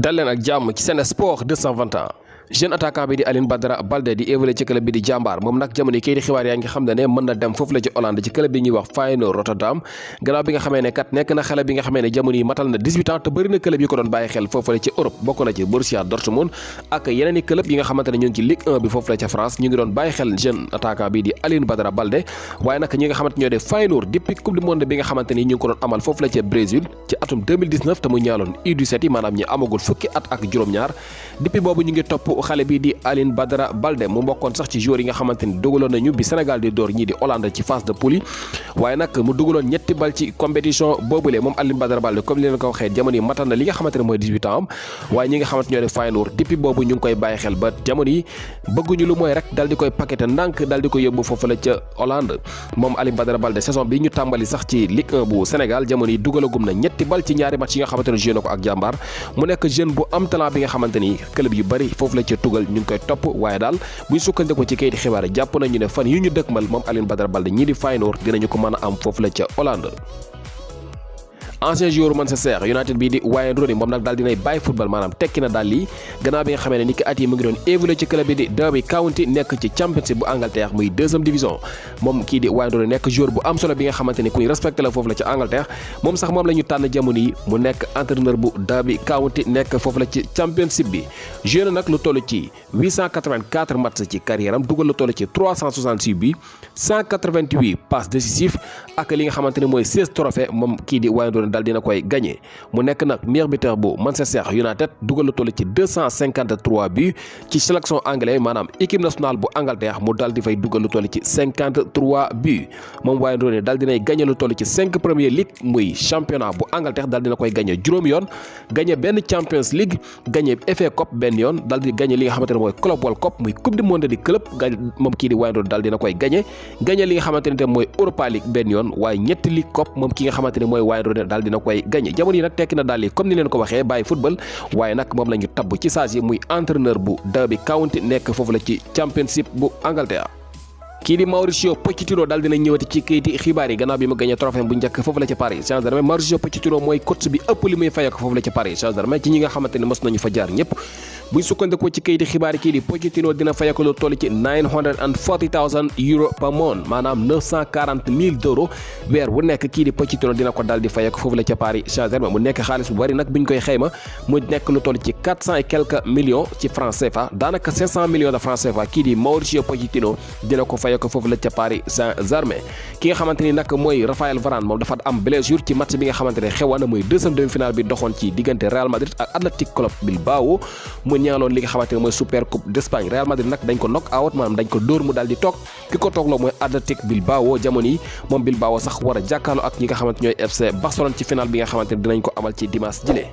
dal leen ak jàmm ci Sen Sport 221 jeune attaquant bi di Aline Badara Balde di évolué ci club bi di Jàmbaar moom nag jamono yi kay di xibaar yaa ngi xam ne mën na dem foofu la ci Hollande ci club bi ñuy wax Feyenoord Rotterdam gannaaw bi nga xamee ne kat nekk na xale bi nga xamee ne jamono yi matal na 18 ans te bëri na club yi ko doon bàyyi xel foofu la ci Europe bokk na ci Borussia Dortmund ak yeneen i club yi nga xamante ne ñu ngi ci Ligue 1 bi foofu la ca France ñu ngi doon bàyyi xel jeune attaquant bi di Aline Badara Balde waaye nag ñi nga xamante ñoo de Feyenoord depuis coupe du monde bi nga xamante ni ñu ngi ko doon amal foofu la ca Brésil ci atum 2019 te mu ñaaloon U17 yi maanaam ñi amagul fukki at ak juróom-ñaar depuis boobu ñu ngi topp xale bi di Aline Badara Balde mu bokkoon sax ci joueurs yi nga xamante ni dugaloon nañu bi Sénégal di door ñii di Hollande ci phase de poule yi waaye nag mu dugaloon ñetti bal ci compétition boobule moom Aline Badara Balde comme li leen ko waxee jamono yi matal na li nga xamante ne mooy 18 ans am waaye ñi nga xamante ñoo ne Feyenoord depuis boobu ñu ngi koy bàyyi xel ba jamono yi bëgguñu lu mooy rek dal di koy paqueté ndànk dal di koy yóbbu foofu la ca Hollande moom Aline Badara Balde saison bi ñu tàmbali sax ci Ligue 1 bu Sénégal jamono yi dugalagum na ñetti bal ci ñaari match yi nga xamante ne joué na ko ak Jàmbaar mu nekk jeune bu am talent bi nga xamante ni club yu bari foofu la ca tugal ñu ngi koy topp waaye daal buñ sukkandiko ci kayiti xibaar jàpp nañu ne fan yu ñu dëkkmal moom Aline Badara Balde ñii di Feyenoord dinañu ko mën a am foofu la ca Hollande. ancien joueur Manchester United bii di Wayne Rooney moom nag daal dinay bàyyi football maanaam tekki na daal lii gannaaw bi nga xamee ne ni ki at yi mu ngi doon évolué ci club bi di Derby County nekk ci Championship bu Angleterre muy deuxième division moom kii di Wayne Rooney nekk joueur bu am solo bi nga xamante ni kuñ respecté la foofu la ci Angleterre moom sax moom la ñu tànn jamono yi mu nekk entraîneur bu Derby County nekk foofu la ci Championship bi joué na nag lu toll ci 884 match ci carrière am dugal lu toll ci 366 bi 188 passes décisives ak li nga xamante ni mooy 16 trophées moom kii di Wayne Rooney dal dina koy gagné mu nekk nag meilleur buteur bu Manchester United dugal lu toll ci 253 buts ci sélection anglaise maanaam équipe nationale bu Angleterre mu dal di fay dugal lu toll ci 53 buts moom Wayne Rooney dal dinay gagné lu toll ci 5 Premier League muy championnat bu Angleterre dal dina koy gagné juróomi yoon gagné benn Champions League gagné FA Cup benn yoon dal di gagné li nga xamante ne mooy Club World Cup muy coupe du monde di club moom kii di Wayne Rooney dal dina koy gagné li nga xamante ne mooy Europa League benn yoon waaye ñetti League Cup moom ki nga xamante ne mooy Wayne Rooney dal dina koy gagné jamono yi nag tekki na daal yi comme ni leen ko waxee bàyyi football waaye nag moom la ñu tabb ci saa si muy entraîneur bu Derby County nekk foofu la ci Championship bu Angleterre. kii di Mauricio Pochettino daal dina ñëwati ci kayiti xibaar yi gannaaw bi mu gagné trophée bu njëkk foofu la ci Paris Saint-Germain Mauricio Pochettino mooy coach bi ëpp li muy fayako foofu la ci Paris Saint-Germain ci ñi nga xamante ne mos nañu fa jaar ñëpp buñ sukkandikoo ci kayiti xibaar yi kii di Pochettino dina fayako lu toll ci 940,000 euros par mois maanaam 940,000 euros weer wu nekk kii di Pochettino dina ko daal di fayako foofu la ci Paris Saint-Germain mu nekk xaalis bu bari nag buñ koy xayma mu nekk lu toll ci 400 et quelques millions ci francs CFA daanaka 500 millions de francs CFA kii di Mauricio Pochettino dina ko fayako foofu la ca Paris Saint-Germain ki nga xamante ni nag mooy Raphaël Varane moom dafa am blessure ci match bi nga xamante ne xewoon na muy deuxième demi-finale bi doxoon ci diggante Real Madrid ak Athletic Club Bilbao mu ñaaloon li nga xamante ne mooy Super Coupe d'Espagne Real Madrid nag dañ ko knock out maanaam dañ ko dóor mu daal di toog ki ko toogloo mooy Athletic Bilbao jamono yi moom Bilbao sax war a jàkkaarloo ak ñi nga xamante ñooy FC Barcelone ci final bi nga xamante ne dinañ ko amal ci dimanche jile